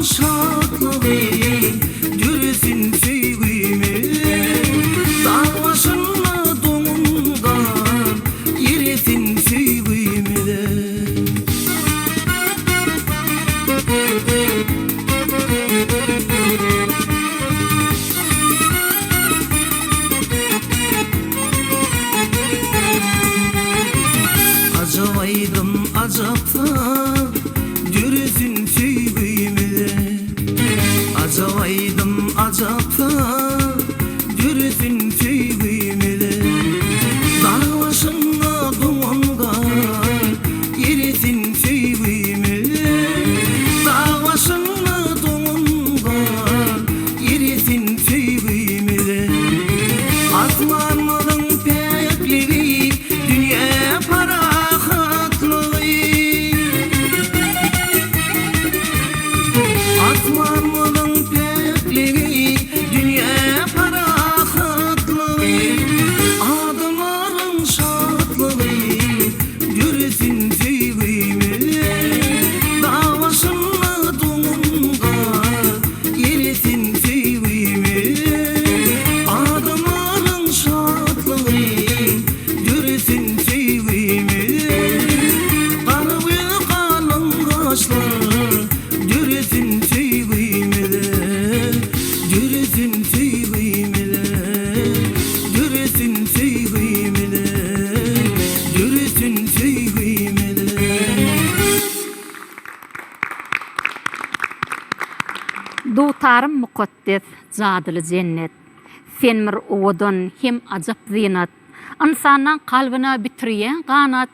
şatlygy döresin söýgümiz. Dag başynda doňan gar eresin söýgümize. Ajap aýdym, ajap saz, döresin söýgümize. Ajap aýdym, ajap saz, döresin söýgümize. Dag başynda doňan gar, eresin söýgümize. Dag başynda doňan gar, Eresin söýgümize. Asmanymyzyň päkligi, dünýä parahatlygy. Asmanymyzyň päkligi, dünýä parahatlygy. Adamlaryň şatlygy, döresin söýgümize. Dag başynda doňan gar, Eresin söýgümiz, Adamlaryň şatlygy, Döresin söýgümiz. Gara we galyň gaşlar, Döresin söýgümiz, Döresin söýgümiz, Döresin söýgümiz, Döresin söýgümiz. Dutarym mukaddes, jadyly jennet, Sen bir owadan hem ajap zynat. Ynsanlaň kalbyna bitirýäň ganat,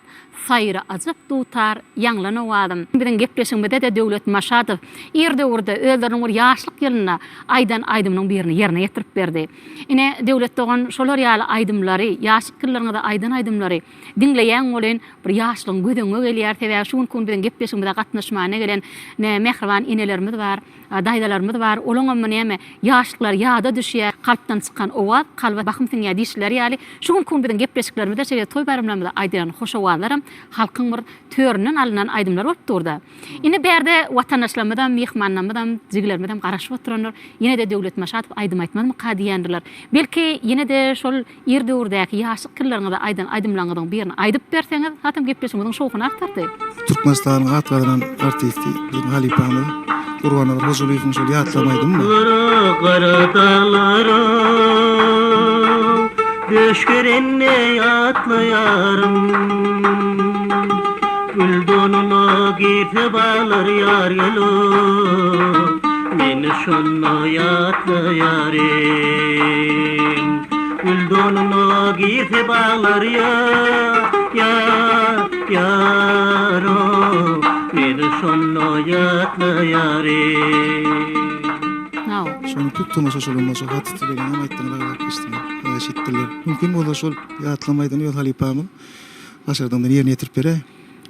Saýra ajap dutar, ýaňlan owazym. Biziň gepleşigimizde-de Döwlet Maşadow ir döwürde özleriniň bir ýaşlyk ýylynda aýdan aýdymynyň birini ýerine ýetirip berdi. Ine, Döwlet dogan şolar ýaly aýdymlary, ýaşlyk ýyllaryňyzda aýdan aýdymlary Diňleýäň welin, bir ýaşlygyň göz öňüňe gelýär. Sebäbi şu günki gün biziň gepleşigimize gatnaşmana gelen mähriban enelerimiz bar, daýzalarymyz bar. Olaňam näme, ýaşlyklary ýada düşýär. Kalpdan çykan owaz kalba bahym siňýär diýşileri ýaly, şu günki gün biziň gepleşiklerimizde, şeýle toý-baýramlarymyzda aýdylýan hoş owazlaram halkyň bir töründen alnan aýdymlar bolup dur-da. Indi bärde watandaşlarymyzam, myhmanlarymyzam, jigilerimizem garaşyp oturandyr. Ýene-de Döwlet Maşadow aýdym aýtmazmyka diýýändirler. Belki, ýene-de şol Ir döwürdäki ýaşlyk ýyllaryňyzda aýdan aýdymlaryňyzyň birini aýdyp berseňiz, hasam gepleşigimiziň şowhuny artardy. Türkmenistanyň at gazanan artisti, biziň halypamyz Gurbannazar Hojalyýewiň şol Ýatlama aýdymy bar. Gara daglara döş gerende ýatlaýaryn. Gül donuna girse baglar ýar gelo, Meni şonda ýatlaýaryn. Gül donuna girse baglar ýa, ýa, ýaro, Meni şonda ýatlaýaryn. Şony köp tomaşaçylarymyz şo hat üsti bilen hem aýtdyňyz aglap geçdiler, haýyş etdiler. Mümkin bolsa şol ýatlama aýdany öz halypamyz başardygyňdan ýerine ýetirip beräý.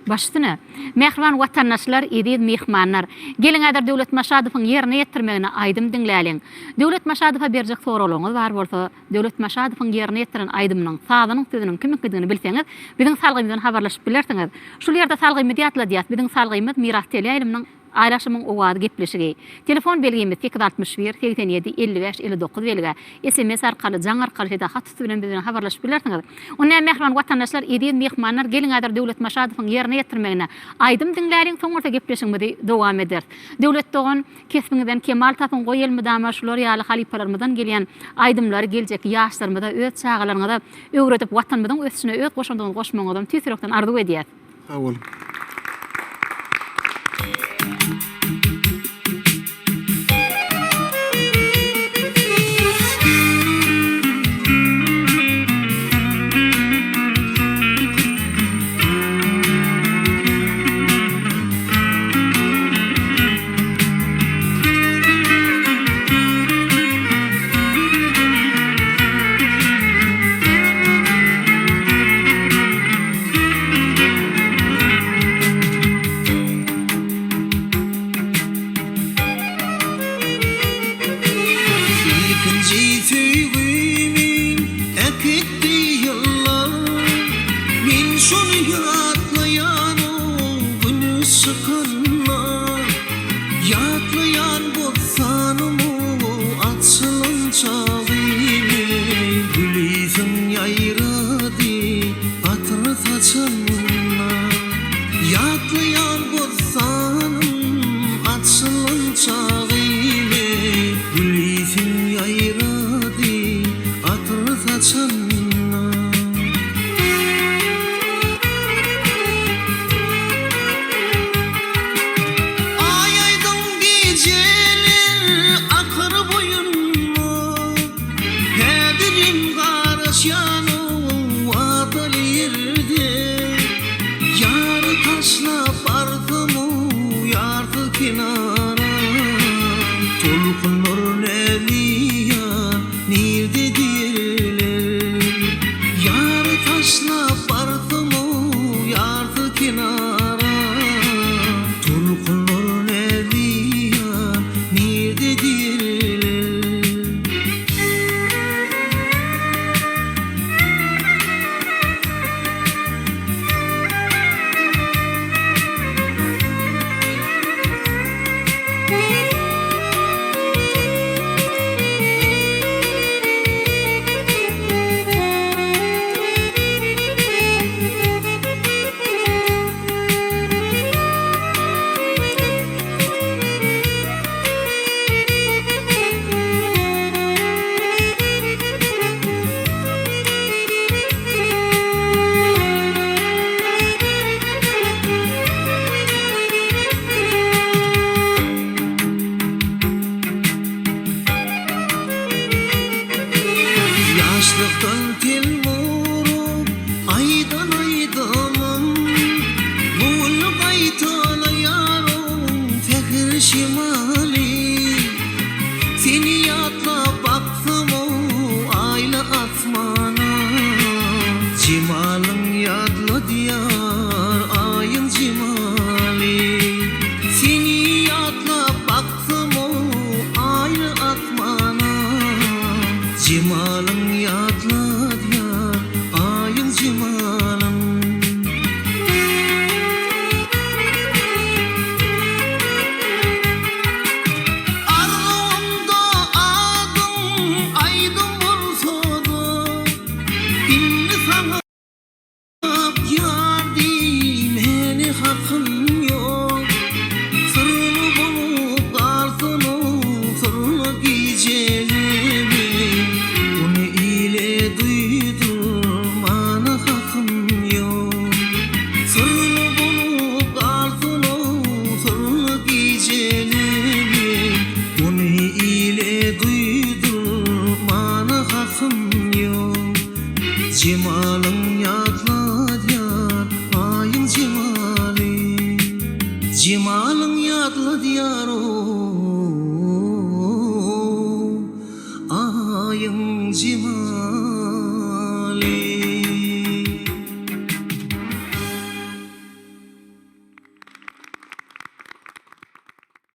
Baş üstüne. Mähriban watandaşlar, eziz myhmanlar! Geliň häzir Döwlet Maşadowyň ýerine ýetirmeginde aýdym diňläliň. Döwlet Maşadowa berjek soraglaryňyz bar bolsa, Döwlet Maşadowyň ýerine ýetiren aýdymynyň sazynyň sözüniň kimiňkidigini bilseňiz, biziň salgymyzdan habarlaşyp bilersiňiz. Şul ýerde salgymyzy ýatladýas, biziň salgymyz Miras teleýaýlymynyň Aýlaşymyň owazy gepleşigi. Telefon belgimiz 861 87 55 59 belgä. Sms arkaly, jaň arkaly şeýle hat üsti bilen biz bilen habarlaşyp bilersiňiz. Onda mähriban watandaşlar, eziz myhmanlar, geliň häzir Döwlet Maşadowyň ýerine ýetirmeginde aýdym diňläliň, soň bolsa gepleşigimizi dowam ederis. Döwlet dogan, kesbiňizden kemal tapyň, goý elmydama şular ýaly halypalarymyzdan gelýän aýdymlary geljekki ýaşlarymyza, öz çagalaryňyza öwredip Watanymyzyň ösüşine öz goşandyňyzy goşmagyňyzam tüýs ýürekden arzuw edýäs. Sag boluň. Ilkinji söýgimi äkitdi ýyllar Men şony ýatlaýan o güneş çykanda Ýatlaýan. kenara Tolkunlar näzli ýar nirde diýerler Ýary taşlap barsam-ow ýarty kenara Tolkunlar näzli ýar nirde diýerler. Ýaşlykdan telmuryp aýdan aýdymym, Bu gün gaýtalaýaryn säher şemaly. Seni ýatlap baksam-ow aýly asmana, Jemalyň ýatladýar Aýyň jemaly. Seni ýatlap baksam-ow aýly asmana, Jemalyň ýatladýar Aýyň jemalyn. Arzuwymda adyň aýdym bolsa-da, Indi saňa ýar diýmäne hakym ýok. Syrly bolup galsyn-ow syrly gijelermi, Ony ile duýdurmana hakym ýok. Syrly bolup galsyn-ow syrly gijelermi, Ony ile duýdurmana hakym ýok. Jemalyň ýatladýar Aýyň jemaly, Jemalyň ýatladýar o Aýyň jemaly.